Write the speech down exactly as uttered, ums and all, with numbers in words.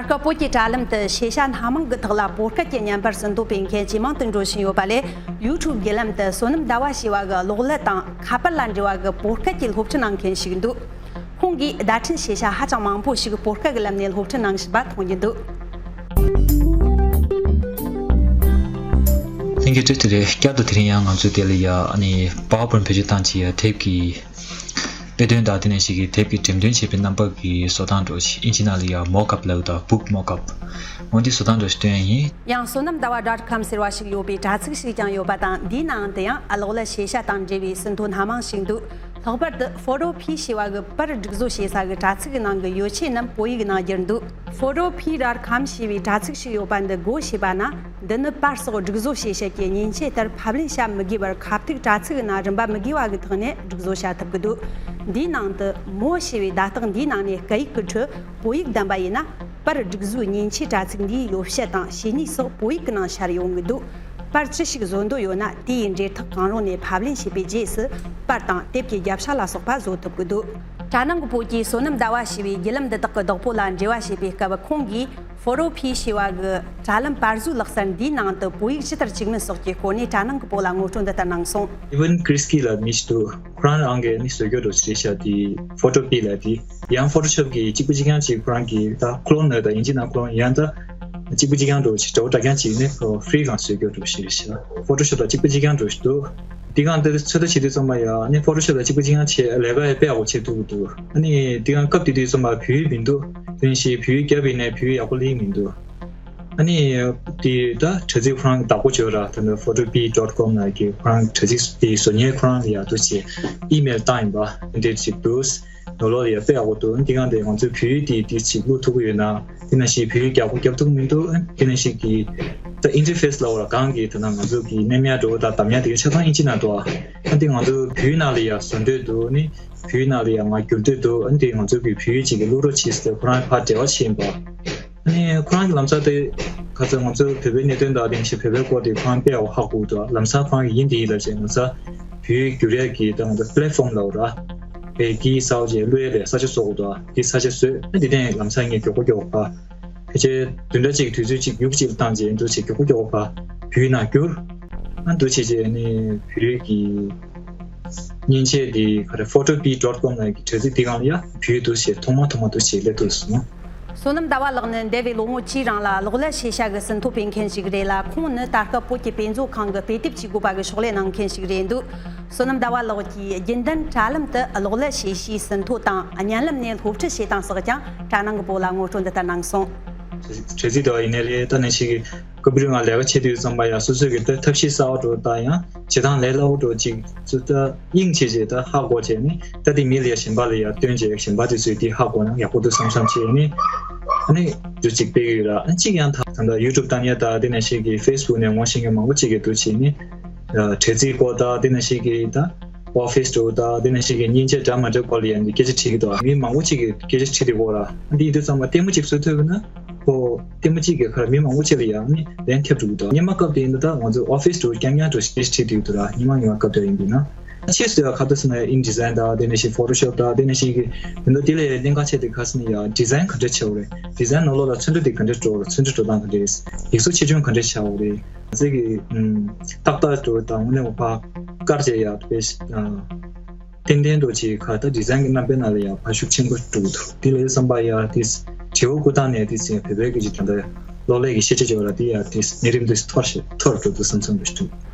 ད་སྐབས་བོད་ཀྱི་དྲ་ལམ་དུ་ཤེས་བྱ་སྣ་མང་གི་ཐོག་ལ་བོད་སྐད་ཀྱི་བརྙན་པར་ཟིན་ཐོ་སྤེལ་མཁན་ཇེ་མང་དུ་འགྲོ་བཞིན་ཡོད་པ་ལས། ཡུ་ཊུབ་བརྒྱུད་ལམ་དུ་བསོད་ནམས་ཟླ་བ་ཞེས་པ་གི་གློག་ཀླད་དང་ཁ་པར་ལ་འབྲེལ་བ་གི་བོད་སྐད་ཀྱི་སློབ་ཁྲིད་གནང་མཁན་ཞིག་འདུག་ཁོང་གིས་བརྡ་འཕྲིན་ཤེས་བྱ་ཧ་ཅང་མང་པོ་ཞིག་བོད་སྐད་ཀྱི་ལམ་ནས་སློབ་ཁྲིད་གནང་བཞིན་པ་མཐོང་རྒྱུ་འདུག་ལྷན་རྒྱས་བཀྲ་ཤིས་བདེ་ལེགས། བསྐྱར་དུ་དེ་རིང་ཡང་ང་ཚོས་དེ་ལ་ཡ་ཨ་ནི་པ་ཝར་པོའིན་བེད་སྤྱོད་བཏང་བྱས་ཡ་དེབ་ཀྱི་དཔེ་སྟོན་དང་དེ་ནང་བཞིན་གྱི་དེབ་ཀྱི་འགྲེམས་སྟོན་བྱེད་པའི་རྣམ་པ་གི་བཟོ་སྟངས་འདྲ་ཞིག་ཨིན་ཇི་ནང་ལ་ཡ་མོག་ཨབ་ལབ་དང་། བུག་མོག་ཨབ། འོ་འདི་བཟོ་སྟངས་འདྲ་ཞིག་སྟོན་ཡ་ཡིན། ཡང་བསོད་ནམས་ཟླ་བ་ཌོཊ་ཀོམ་ཟེར་བ་ཞིག་ཡོད་པའི་དྲ་ཚིགས་ཤིག་ཀྱང་ཡོད་པ་དང་། འདིའི་ནང་དུ་ཡང་གློག་ཀླད་ཤེས་བྱ་དང་འབྲེལ་བའི་ཟིན་ཐོ་སྣ་མང་ཞིག་འདུག་ལྷག་པར་དུ་ཕོ་ཊོ་ཕི་ཞེས་པ་གི་པར་སྒྲིག་བཟོ་བྱེད་ས་གི་དྲ་ཚིགས་ཀྱི་ནང་གི་ཡོ་ཆས་རྣམས་བོད་ཡིག་ནང་བསྒྱུར་འདུག་ཕོ་ཊོ་ཕི་ཌོཊ་ཀོམ་ཞེས་པའི་དྲ་ཚིགས་ཤིག་ཡོད་པ་འདི་སྒོ་ཕྱེས་པ་ན། འདི་ནི་པར་སོགས་སྒྲིག་བཟོ་བྱེད་ཆེད་ཀྱི་མཉེན་ཆས་ལྟར་ཕབ་ལེན་བྱ་མི་དགོས་པར། ཁ་ཐུག་དྲ་ཚིགས་ནང་རིན་པ་མི་དགོས་པ་གི་ཐོག་ནས་སྒྲིག་བཟོ་བྱ་ཐུབ་ཀྱི་འདུག་འདིའི་ནང་དུ་མོ་ཞེས་པའི་བརྡ་རྟགས་འདིའི་ནང་ནས་སྐད་ཡིག་གི་ཁྲོད་བོད་ཡིག་བདམས་པ་ཡིན་ན། པར་སྒྲིག་བཟོའི་མཉེན་ཆས་དྲ་ཚིགས་འདིའི་ཡོ་བྱད་དང་བྱེད་ནུས་སོགས་བོད་ཡིག་གི་ནང་ཤར་ཡོང་གི་འདུག་པར་ཅི་ཞིག་བཟོ་འདོད་ཡོད་ན། དེའི་འབྲེལ་ཐག་གང་རུང་ནས་ཕབ་ལེན་བྱས་པའི་རྗེས་སུ། པར་དང་དེབ་ཀྱི་རྒྱབ་ཤ་ལ་སོགས་པ་བཟོ་ཐུབ་ཀྱི་འདུག་གྲྭ་ནང་གི་བོད་ཀྱི་བསོད་ནམས་ཟླ་བ་ཞེས་པའི་བརྒྱུད་ལམ་འདི་དག་གི་བདག་པོ་ལ་འབྲེལ་བ་བྱས་པའི་སྐབས། ཁོང་གིས་ཕོ་ཊོ་ཕི་ཞེས་པ་གི་དྲ་ལམ་པར་བཟོའི་ལག་རྩལ་འདིའི་ནང་དུ་བོད་ཡིག་ཇི་ལྟར་བཅུག་མིན་སོགས་ཀྱི་སྐོར་ནས་གྲྭ་ནང་གི་བོད་ལ་ངོ་སྤྲོད་འདི་ལྟར་གནང་སོང་། ཨི་ཝན་ཀྲིས་ཀི་ལབ་མི་ཞིག་འདུག་ཁོ་རང་རང་གིས་ནི་བཟོ་རྒྱུ་འདྲ་ཞིག་རེད་ཤག་དེ་ཕོ་ཊོ་པི་ལབ་དེ། ཡང་ཕོ་ཊོ་ཤོབ་གི་གཅིག་པ་གཅིག་རྐྱང་ཅིག་ཁོ་རང་གིས་ད་ཁོ་ལོན་ནོ་དང་ཨིན་ཇི་ནང་ཁོ་ལོན་ཡང་ད་གཅིག་པ་གཅིག་རྐྱང་འདྲ་ཞིག་འདྲ་བོ་འདྲ་རྐྱང་ཅིག་ནི་ཕོ་ཕི་རི་སྒང་བཟོ་རྒྱུ་འདྲ་ཞིག་རེད་ཤག་ཕོ་ཊོ་ཤོབ་དང་གཅིག་པ་གཅིག་རྐྱང་འདྲ་ཞིག་འདུག་དེ་སྒང་དེ་ཚོད་ལྟ་བྱེད་དུས་ཙམ་པ་ཡང་ནི་ཕོ་ཊོ་ཤོབ་དང་གཅིག་པ་གཅིག་རྐྱང་བྱས་ལས་ཀ་ཡང་དཔེ་ཡག་པོ་བྱེད་ཐུབ་ཀྱི་འདུག་ཨ་ནི་དེ་སྒང་སྐབས་དེ་དུས་ཙམ་པ་བོད་ཡིག་མི་འདུག་དེ་ནང་བཞིན་བོད་ཡིག་བརྒྱབ་ཡིན་ནའི་བོད་ཡིག་ཡག་པོ་སླེབས་མི་འདུག་ཨ་ནི་དེ་ད་དྲ་ཚིགས་ཁོ་རང་གི་བདག་པོ་བྱོས་ར། ད་ནི་ཕོ་ཊོ་པི་ཌོཊ་ཀོམ་ནང་གི་ཁོ་རང་དྲ་ཚིགས་དེ་བཟོ་མཁན་ཁོ་རང་ལ་ཡག་འདུག་ཅེས་ཨི་མེལ་བཏང་ཡིན་པ་དེ་འདྲ་ཅིག་འདུག་ནོར་ལོག་ཡ་དཔེ་ཡག་པོ་འདུག་འདི་གང་དེ་ང་ཚོའི་བོད་ཡིག་དེ་དེ་ཅིག་བླུག་ཐུབ་ཀྱི་ཡོད་ན། དེ་ནང་བཞིན་བོད་ཡིག་ཡག་པོ་རྒྱབ་ཐུབ་ཀྱི་མི་འདུག་དེ་ནང་བཞིན་གྱི་ད་ཨིན་ཊར་ཕེ་སི་ལབ་པ་ར། གང་གི་ད་ནང་ང་ཚོ་གི་མནན་ཡ་འགྲོ་བ་དང་བདམ་ཡ་དེ་ཆ་ཚང་ཨིན་ཇི་ནང་འདུག་ཨ་འདི་ང་ཚོ་བོད་ཡིག་ནང་ལ་ཡ་བཟོ་འདོད་འདུག་ནི་བོད་ཡིག་ནང་ལ་ཡ་ང་བསྒྱུར་འདོད་འདུག་ཨ་འདི་ང་ཚོ་གི་བོད་ཡིག་ཅིག་གི་བླུག་རོགས་བྱེད་ཟེར་ཁོ་རང་ཕར་འབྲེལ་བ་བྱས་ཡིན་པ། ཨ་ནི་ཁོ་རང་གི་ལམ་སང་དེ་ཁ་ཚ་ང་ཚོ་བོད་པའི་གནད་དོན་དང་དེ་བཞིན་བོད་པའི་སྐོར་དེ་ཁོ་རང་དཔེ་ཡག་པོ་ཧ་གོ་འདུག་ལམ་སང་ཁོ་རང་གིས་ཡིན་དེ་ཡིན་ལབ་བྱས་ལམ་སང་བོད་ཡིག་བསྒྱུར་ཡས་ཀྱི་ད་ང་ཚོ་པི་ལེ་ཊི་ཕོམ་ལབ་ར། བོད་ཀྱི་ས་འོག་ཅེས་བླུག་ཡས་ལས་ས་ཆ་བཟོ་དགོས་འདུག་དེ་ས་ཆ་བཟོས་ཨ་དེ་ཐེངས་ལམ་སང་ངས་མགྱོགས་པོ་མགྱོགས་པོ་ཕལ་ཆེར་བདུན་ཕྲག་གཅིག་གི་དུས་ཚོད་གཅིག་ཡུག་གཅིག་ལ་བཏང་རྗེས་འདུག་བྱས་མགྱོགས་པོ་མགྱོགས་པོ་བོད་ཡིག་ནང་བསྒྱུར། ཨ་འདུག་བྱས་རྗེས་ནི་བོད་ཡིག་གི་མཉེན་ཆས་དེ་ག་རེ་ཕོ་ཊོ་པི་ཌོཊ་ཀོམ་ལབ་ཡག་གི་དྲ་ཚིགས་དེ་སྒང་ལ་ཡ་བོད་ཡིག་འདུག་བྱས་ཐོག་མ་ཐོག་མ་འདུག་བྱས་སླེབས་ཐུབ་སོང་། བསོད་ནམས་ཟླ་བ་ལགས་ནི་འདས་པའི་ལོ་ངོ་བཅུའི་རིང་ལ་གློག་ཀླད་ཤེས་བྱ་གི་ཟིན་ཐོ་སྤེལ་མཁན་ཞིག་རེད་ལ། ཁོང་ནི་ད་སྐབས་བོད་ཀྱི་དཔེ་མཛོད་ཁང་གི་དཔེ་དེབ་བྲིས་དགོས་པ་གི་ཕྱག་ལས་གནང་མཁན་ཞིག་རེད་འདུག་བསོད་ནམས་ཟླ་བ་ལགས་ཀྱིས་རྒྱུན་ལྡན་དྲ་ལམ་དུ་གློག་ཀླད་ཤེས་བྱའི་ཟིན་ཐོ་དང་བརྙན་ལམ་ནས་སློབ་ཁྲིད་བྱེད་སྟངས་སོགས་ཀྱང་དྲ་ནང་གི་བོད་ལ་ངོ་སྤྲོད་འདི་ལྟར་གནང་སོང་། དྲ་ཚིགས་དེ་བ་ཡིན་ནའི་ལས་ད་ནང་བཞིན་གྱི་སྐབས་རེ་ང་ལས་ཀ་བྱེད་དུས་ཙམ་པ་ཡང་སོ་སོ་གི་ད་ཐབས་ཤེས་གསར་པ་འདྲ་བོ་ད་ཡང་བྱེད་སྟངས་ལས་སླ་པོ་འདྲ་བོ་ཅིག་ཚུར་ད་དབྱིངས་ཆེ་ཆེ་ད་ཧ་གོ་བྱས་ནས་ད་དེ་མི་ལ་ཡ་གཞན་པ་ལ་ཡ་སྟོན་བྱས་གཞན་པ་དེ་ཚོས་དེ་ཧ་གོ་ན་ཡག་པོ་འདུག་བསམ་བསམ་བྱས་ནས་ཨ་ནི་འདུག་ཅིག་སྤེལ་གི་ཡོད་ར། ཨ་གཅིག་ཡང་ད་ད་ད་ཡུ་ཊུབ་ལྟ་མཁན་ད་དེ་ནང་བཞིན་གྱི་ཕེ་སི་བུག་ནས་ངོ་ཤེས་མཁན་མང་པོ་ཅིག་གིས་འདུག་བྱས་ནས་དྲ་ཚིགས་སྐོར་ད་དེ་ནང་བཞིན་གྱི་ད་ཨོ་ཕི་སི་འདྲ་བོ་ད་དེ་ནང་བཞིན་གྱི་མཉེན་ཆས་འདྲ་མ་འདྲ་སྐོར་ལ་ཡང་འདི་སྐད་ཆ་དྲིས་ཀྱི་འདུག་མི་མང་པོ་ཅིག་གིས་སྐད་ཆ་དྲིས་བསྡད་ཀྱི་ཡོད་ར། འདི་ཡིན་དུས་ཙམ་པ་ལྟད་མོ་ཅིག་བཟོ་ཐུབ་ན་ཁོ་ལྟད་མོ་གཅིག་གི་ཁར་མི་མང་པོ་ཅིག་ལ་ཡང་ནི་ལན་ཐེབས་འགྲོ་གི་འདུག་སྔོན་མ་སྐབས་དེ་ཡིན་ན་ད་ང་ཚོ་ཨོ་ཕི་སི་འདྲ་བོ་རྐྱང་རྐྱང་འདྲ་བོ་ཞིག་སྐད་ཆ་དྲིས་བསྡད་ཀྱི་འདུག་ར། སྔོན་མ་སྔོན་མ་སྐབས་དེ་ཡིན་དུས་ན་ཕྱིས་སུ་ཡང་ཁ་ཏ་སི་ན་ཡང་ཨིན་ཌི་ཛའིན་དང་དེ་ནང་བཞིན་ཕོ་ཊོ་ཤོབ་དང་དེ་ནང་བཞིན་གྱི་དེ་འདྲ་དེ་ལས་གླེང་ག་ཆེ་དེ་ཁ་སི་ནི་ཡང་ཌི་ཛའིན་ག་འདྲ་བྱས་པ་རེད། ཌི་ཛའིན་ནང་ལོགས་ལ་ཚོན་ཁྲ་དེ་ག་འདྲ་འགྲོ་རེད། ཚོན་ཁྲ་འགྲོ་སྟངས་ག་འདྲ་རེད། ཡིག་གཟུགས་ཆེ་ཆུང་ག་འདྲ་བྱས་པ་རེད། ང་ཚོས་ཀྱི་ཏག་ཏག་འགྲོ་དང་དངོས་གནས་ཕར་དཀར་བྱས་ཡག་དཔེ་ཏན་ཏན་འགྲོ་ཅིག་ཁ་ད་ཌི་ཛའིན་གྱི་རྣམ་པའི་ནང་ལ་ཡང་ཕར་ཤུགས་ཆེན་པོ་འགྲོ་གི་འདུག་དེ་ལས་བསམ་པ་ཡ་དེ་དྲི་བ་བཀོད་སྟངས་ནས་དེ་ཚེ་བོད་པའི་སྐད་ཀྱི་ད་ལྟ་གློག་ཀླད་ཀྱི་ཤེས་བྱ་བྱེད་པ་ལ་དེ་ཡ་དེ་གནས་རིམ་དེ་མཐོར་ཞིག་མཐོར་འགྲོ་འདུག་བསམ་བསམ་འདུག་ཞུ།